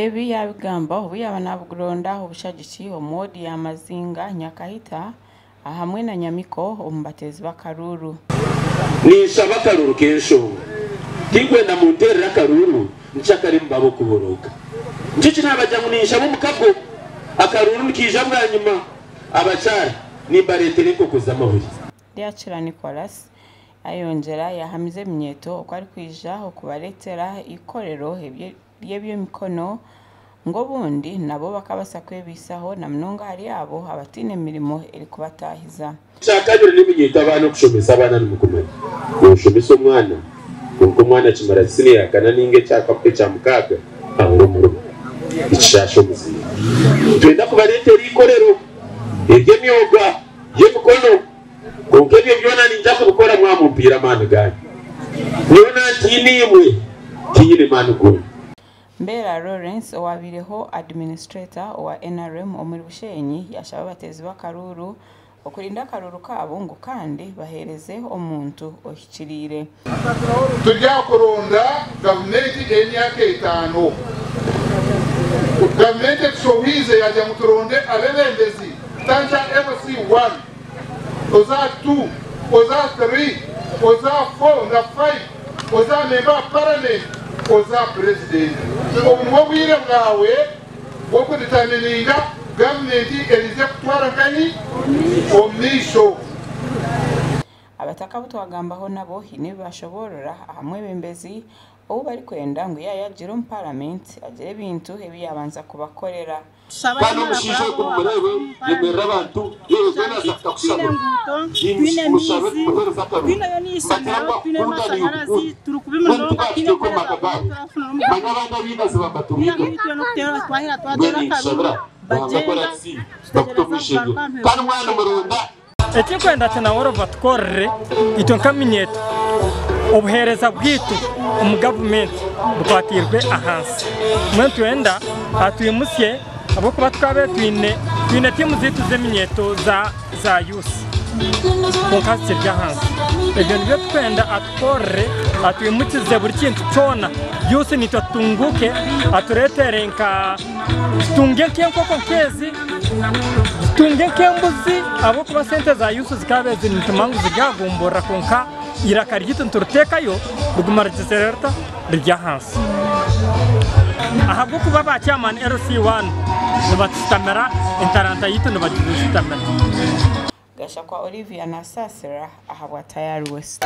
Ebi yaabigamba obu yaaba naaburonda obushagiki omu woodi ya Mazinga, Nyakahita hamwe na Nyamiko omu bateezi b'akaruuru. Ninshaba akaruuru k'enshonga. Tinkwenda munteerere akaruuru nkyakare mube ab'okuborooga. Nikyo eki naabagira ngu ninshaba omukago. Akaruuru nikaija bwanyima. Abakyara nimbareetera enkoko z'amahuri. Ryakira Nicholas ayongyera yaahamiza eminyeeto oku arikwija okubareetera eikorero ry'eby'emikono ngu obundi nabo bakabaasa kwebaisaho na munonga ahari abo abataine mirimo erikubataahiza. Ekyakabiri n'eminyeeto abaana okushomesa abaana nimukumanya noshomesa omwana kwonka omwana akimara siniya yakana ninga ekyamukaaga abura omurimo nikishaasha omuzaire. Nitwenda kubareetera eikorero ery'emyoga y'emikono kwonka ebyo byona niinyija kubikora mwamumpiira amaani gaanyu. Nyowe nantiina imwe tinyine maani goona. Mbeera Lawrence owabaireho Administrator owa NRM omuri Bushenyi yashaba abateezi b'akaruuru okurinda akaruuru kaabo ngu kandi baheereze omuntu ohikiriire. Turi aha kuronda gavumenti ey'emyaka etaano. Gavumenti etushohoize yaagira ngu turonde abeebembezi kutandikira aha LC one, oze aha two, oze aha three, oze aha four na five, oze aha memba wa paramenti, oze aha purezidenti. Obu nibwo bwire bwawe bw'okuditamininga gavumenti erize kutwara nkahi? Omu maisho. Abataka abu twagambaho nabo haine ebi bashoboorora aha mwebembezi ou barikwenda ngu yaaba yaagira omu paramenti agire ebintu ebi yaabanza kubakorera. Kandi omushaija ogu mumureebe, yemerera abantu, yewe naaza kukakushabira. Nimushabe kumuheereza akaruru. Mbagira ngu akukunda naiwe okukunde. Mbwenu tibakiteka omu maka gaabo. Manya abandi abainazi bambatuhiga. Mbwenu ninkushabira, Ruhanga ku arakusiime, bakute omu ishengyero. Kandi mwaba nimuronda. Ekinkwenda nti nawe batukorere itwe nka minyeeto obuheereza bwaitu omu gavumenti bukwatiirwe ahansi. Mbwenu nitwenda atwimutsye ahabw'okuba tukabaire twine twine tiimu zaitu z'eminyeeto za yuusi kwonka zikiri ahansi. Ebyo nibyo turikwenda atukorere atwimukize buri kintu kyona yuusi naitwe tutunguuke atureetere nka tutunge nk'enkoko nk'ezi. Tutunge nk'embuzi ahabw'okuba sente za yuusu zikaba ziri nitumanya ngu ziri aha gomborora kwonka eiraka ryaitu nituriteekayo riguma rigizire rita? Riri ahansi. Ahabw'okuba ba chairman LC1 nibatushutamira entaranta yaitu nibagishutamira. Gashakwa Olivia nasaasira ahabwa Tayari West.